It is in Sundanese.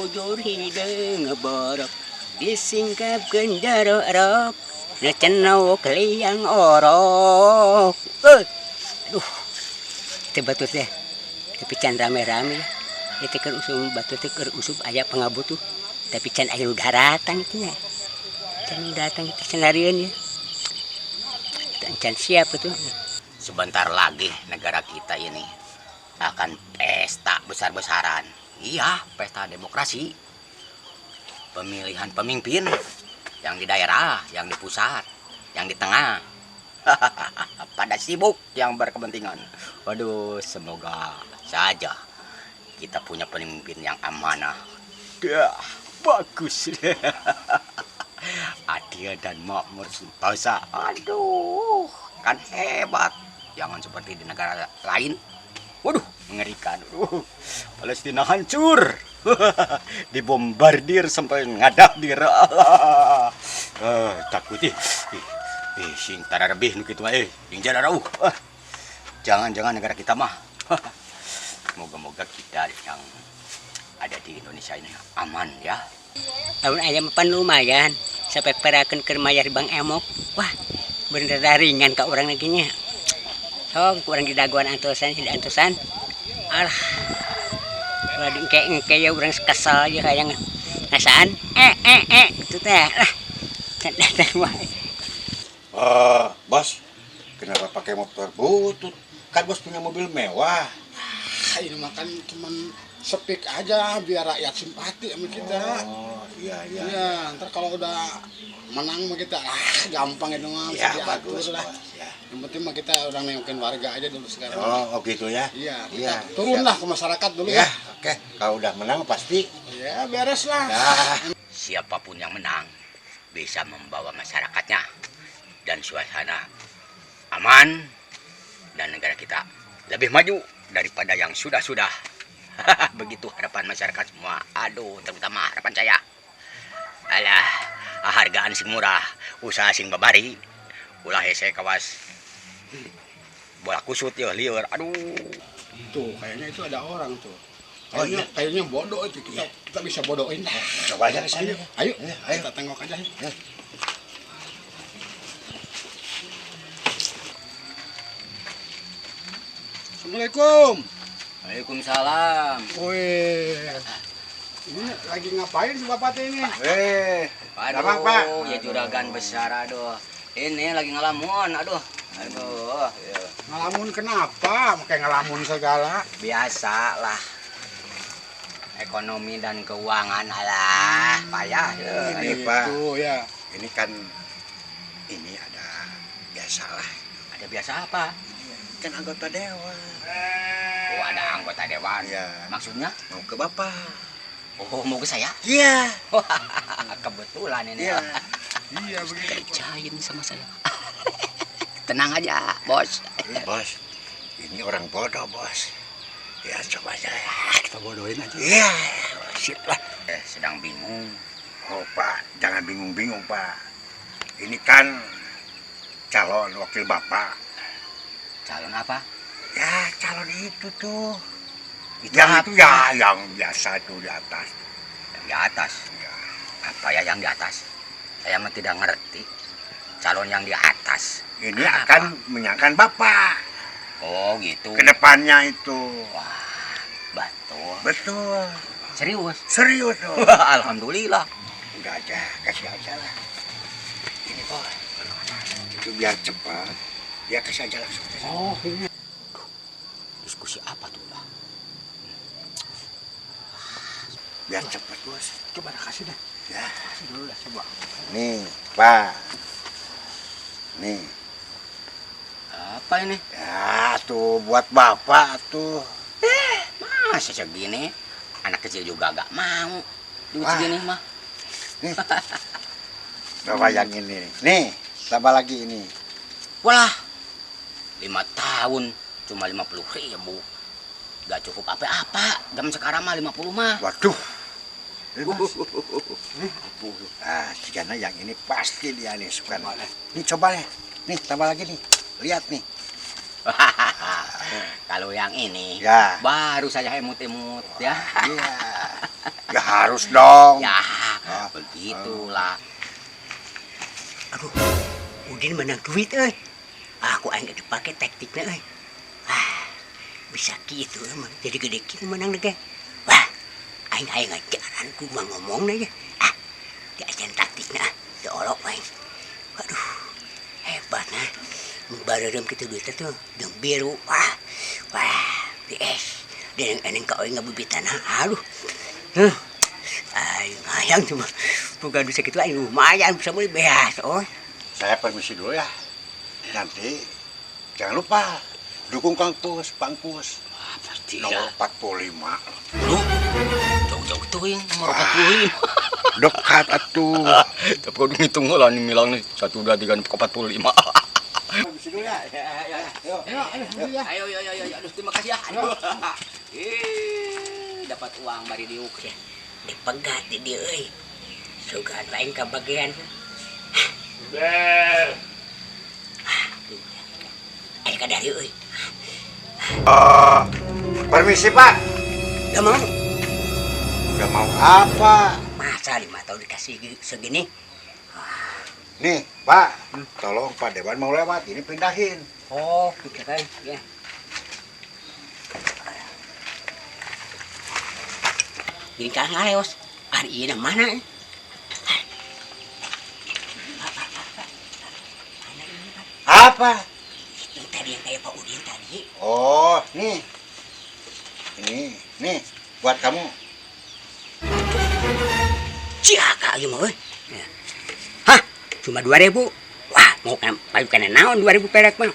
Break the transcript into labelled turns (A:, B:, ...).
A: Bujur hideung borok disingkapkeun jero rok cenok liang orok. Aduh, teu batur teh tapi can rame-rame ya. Itu keur usum batur teh keur usum aya pangabutuh tapi can aya nu daratang itu nya. Can nu datang itu cenarieun ya. Can siap itu.
B: Sebentar lagi negara kita ini akan pesta besar-besaran. Iya, pesta demokrasi. Pemilihan pemimpin yang di daerah, yang di pusat, yang di tengah. Pada sibuk yang berkepentingan. Waduh, semoga saja kita punya pemimpin yang amanah. Dah, bagus. Adil dan makmur sentosa. Aduh, kan hebat. Jangan seperti di negara lain. Waduh, mengerikan. Aduh, Palestina hancur. Dibombardir sampai ngadah dir. Allah. Takut ih. Ih, sing tararabih nu kitu mah eh, sing jararauh. Ah. Jangan-jangan negara kita mah. Moga-moga kita yang ada di Indonesia ini aman ya.
A: Lamun aya mah pan lumayan sampai perakeun keur mayar Bank Emok. Wah, bener ringan ka urang lagi nya. Sok kurang didagoan antosan diantosan. Alah. Ulah diengke-engke ya urang kesel aja hayang ngasaan gitu teh. Lah, can datang wae.
C: Bos, kenapa pakai motor butut? Kan bos punya mobil mewah.
D: Ah, ini makan cuman sepik aja biar rakyat simpati sama kita.
C: Oh, iya iya.
D: Iya, ntar kalau udah menang mah kita gampang itu mah bisa
C: Ya,
D: diatur
C: bagus,
D: lah.
C: bos. Ya.
D: Yang penting mah kita orang nengokin warga aja dulu sekarang.
C: Oh, oh gitu ya.
D: Iya, kita
C: Iya,
D: turun
C: siap.
D: lah ke masyarakat dulu
C: Ya,
D: ya.
C: oke. Kalau udah menang pasti.
D: Ya, beres lah.
C: Dah.
B: Siapapun yang menang bisa membawa masyarakatnya dan suasana aman dan negara kita lebih maju daripada yang sudah-sudah. Begitu harapan masyarakat semua. Aduh, terutama harapan saya. Alah, hargaan sing murah, usaha sing babari. Ulah hese kawas bola kusut ya lieur. Aduh.
D: Tuh, kayaknya itu ada orang tuh.
C: Oh,
D: Kayaknya,
C: iya.
D: kayaknya bodoh itu. Kita bisa bodohin lah.
C: Coba aja ke sana.
D: Ayo, ayo,
C: Iya, ayo.
D: kita tengok aja.
C: Ya.
D: Assalamualaikum.
B: Waalaikumsalam.
D: Wih, ini lagi ngapain si bapak teh ini?
B: Aduh,
C: Damang, Pak.
B: ya juragan besar aduh. Ini lagi ngelamun, aduh. Aduh, ya.
D: Ngelamun kenapa? Pakai ngelamun segala.
B: Biasa lah. Ekonomi dan keuangan alah, payah. Ya.
C: Ini, Pak.
D: Itu ya.
C: Ini kan ini ada biasa lah.
B: Ada biasa apa?
C: Kan anggota dewan.
B: Oh, ada anggota dewan.
C: Iya.
B: Maksudnya?
C: Mau ke bapak.
B: Oh, mau ke saya?
C: Iya.
B: Kebetulan ini.
C: Iya.
D: Iya begitu.
B: Kerjain sama saya. Tenang aja, bos.
C: Bos, ini orang bodoh, bos. Ya, coba aja.
D: Kita bodohin aja.
C: Iya, sip lah.
B: Sedang bingung.
C: Oh, Pak, jangan bingung-bingung, Pak. Ini kan calon wakil Bapak.
B: Calon apa?
C: Ya, calon itu tuh.
B: Itu
C: Yang
B: apa?
C: itu ya, yang biasa tuh di atas.
B: Yang di atas.
C: Ya.
B: Apa ya yang di atas? Saya mah tidak ngerti. Calon yang di atas.
C: Ini
B: Apa?
C: akan menyangkan Bapak.
B: Oh, gitu.
C: Kedepannya itu.
B: Wah, betul.
C: Betul.
B: Serius?
C: Serius dong.
B: Alhamdulillah.
C: Udah aja, kasih aja lah. Ini, Bos. Itu biar cepat. Dia kasih aja langsung.
D: Oh, ini.
B: Diskusi apa tuh, Pak?
C: Biar cepat, Bos.
D: Coba dah kasih deh.
C: Ya.
D: Kasih dulu dah coba.
C: Nih, Pak. Nih.
B: Apa ini?
C: Ya, tuh buat Bapak tuh.
B: Masa segini? Anak kecil juga gak mau. Duit
C: Wah.
B: segini mah.
C: Nih. Coba yang ini. Nih, tambah lagi ini.
B: Walah, 5 tahun cuma 50.000. Gak cukup apa-apa. Zaman sekarang mah 50 mah.
C: Waduh. Ini, Mas. Ah, karena yang ini pasti dia nih suka. Nih coba nih. Nih tambah lagi nih. Lihat nih.
B: Kalau yang ini
C: Ya.
B: baru saya emut-emut ya.
C: Iya. Ya harus dong.
B: Ya,
C: Ah.
B: begitulah.
A: Aduh, Udin menang duit euy. Aku aing dipakai taktiknya euy. Ah, bisa gitu emang. Jadi gede kieu menang teh. Wah, aing aing ngajaran ku mah ngomong ya. Ah, diajan taktikna ah, diolok aing. Waduh, hebat nah. Bareureum kitu duitnya tuh jeung biru. Wah, wah, DS. Dia eneng ka aing ngabibitan. Aduh. Huh. Aing hayang cuma bukan bisa gitu aing lumayan bisa beli beas oh.
C: Saya permisi dulu ya. Nanti jangan lupa dukung Kang Pus, Bang Pus.
B: Wah, pasti
C: Nomor
B: ya.
C: 45.
B: Lu jauh-jauh tuh yang nomor 45.
C: Dekat atuh.
B: Tapi kalau ngitung lah nih milang nih 1 2 3 4 45.
C: Permisi dulu ya.
D: Ayo, ayo, beli ya.
B: Ayo, ayo, ayo, ayo, aduh, terima kasih ya. Aduh. Eh, dapat uang bari diuk
A: Ya, dipegat di dia euy. Sugan aing kabagian. Aing kadari euy.
C: Permisi, Pak.
A: Gak mau.
C: Udah mau apa?
A: Masa 5 tahun dikasih segini?
C: Nih, Pak. Tolong Pak Dewan mau lewat, ini pindahin.
A: Oh, gitu kan. Ya. Gini kan ngaleos. Ah, iya mana?
C: Apa?
A: Itu tadi yang kayak Pak Udin tadi.
C: Oh, nih. Ini, nih buat kamu.
A: Ciaka ieu mah euy. Ya. Hah, cuma 2.000. Wah, mau kan payu kana naon 2.000 perak mah.